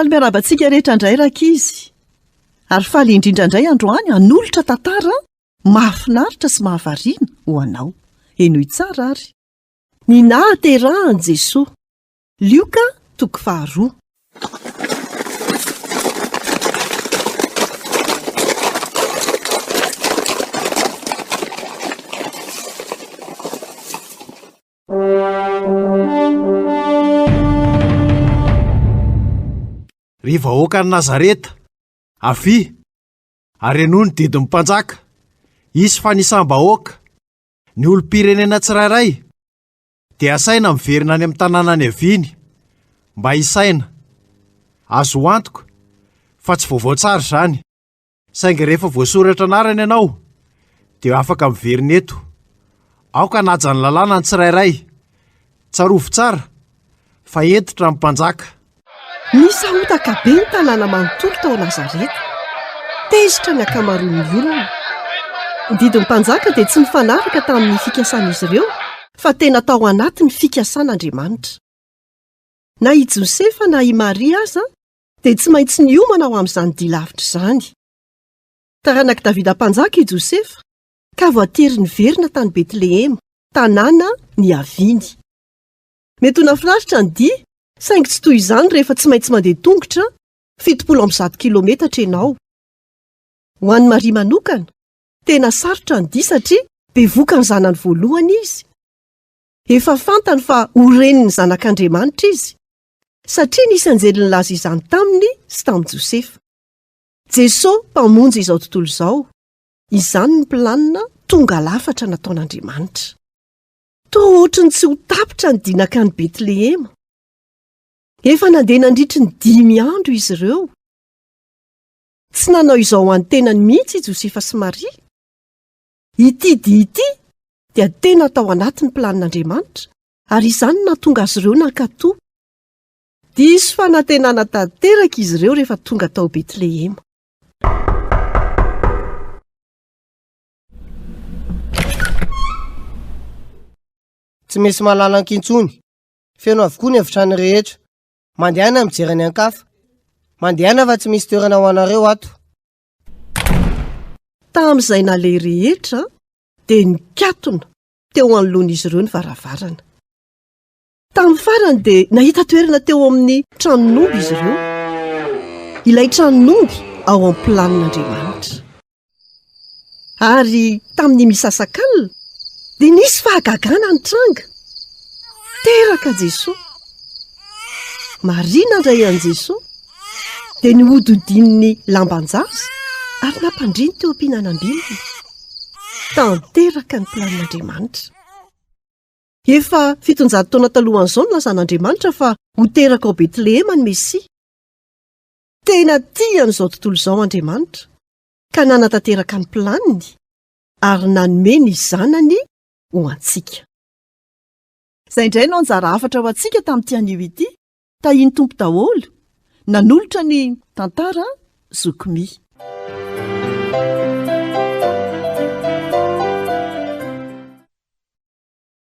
Faly miarahaba antsika rehetra indray rankizy. Ary faly indrindra indray androany hanolotra tantara mahafinaritra sy mahavariana ho anao. Henoy tsara ary. Ny nahaterahan'i Jesoa. Lioka toko faharoa. Ry vahoakan'i Nazareta, avia, ary henoy ny didin'ny mpanjaka. Hisy fanisam-bahoaka. Ny olom-pirenena tsirairay dia asaina miverina any amin'ny tanàna niaviany mba hisaina. Azo antoka fa tsy vaovao tsara izany. Saingy rehefa voasoratra anarana ianao dia afaka miverina eto. Aoka hanaja ny lalàna ny tsirairay. Tsarovy tsara fa hentitra ny mpanjaka. Nisahotaka be ny tanàna manontolo tao Nazareta. Tezitra ny ankamaroan'ny olona. Ny didin'ny mpanjaka dia tsy nifanaraka tamin'ny fikasan'izy ireo fa tena tao anatin'ny fikasan'Andriamanitra. Na i Josefa na i Maria aza dia tsy maintsy niomana ho amin'izany dia lavitra izany. Taranak'i Davida Mpanjaka i Josefa, ka voatery niverina tany Betlehema, tanàna niaviany. Mety ho nahafinaritra ny dia, saingy tsy toy izany rehefa tsy maintsy mandeha tongotra 170 kilometatra ianao. Ho an'i Maria manokana, tena sarotra ny dia satria bevoka ny zanany voalohany izy. Efa fantany fa ho renin'ny Zanak'Andriamanitra izy, satria nisy anjely nilaza izany taminy sy tamin'i Josefa. Jesoa Mpamonjy izao tontolo izao, izany ny planina tonga lafatra nataon'Andriamanitra. Toa ohatry ny tsy ho tapitra ny dia nankany Betlehema. Efa nandeha nandritry ny dimy andro izy ireo. Tsy nanao izao ho an'ny tenany mihitsy i Josefa sy Maria. Ity dia ity dia tena tao anatin'ny planin'Andriamanitra ary izany no nahatonga azy ireo nankatò. Diso fanantenana tanteraka izy ireo rehefa tonga tao Betlehema. Tsy misy malalaka intsony. Feno avokoa ny efitrano rehetra. Mandehana mijery any an-kafa. Mandehana fa tsy misy toerana ho anareo ato. Tamin'izay naleha rehetra dia nikatona teo anoloan'izy ireo ny varavarana. Tamin'ny farany dia nahita toerana teo amin'ny tranon'omby izy ireo. Ilay tranon'omby ao amin'ny planin'Andriamanitra. Ary tamin'ny misasakalina dia nisy fahagagana nitranga. Teraka Jesoa. Maria nandray an'i Jesoa dia nohodidininy lamban-jaza ary nampandriny teo am-pihinanam-bilona. Tanteraka ny planin'Andriamanitra. Efa 700 taona talohan'izao no nilazan'Andriamanitra fa ho teraka ao Betlehema ny Mesia. Tena tia an'izao tontolo izao Andriamanitra ka nanatanteraka ny planiny ary nanome ny Zanany ho antsika. Izay indray no anjara hafatra ho antsika tamin'ity anio ity. Tahian'ny Tompo daholo. Nanolotra ny tantara Zoky Mi.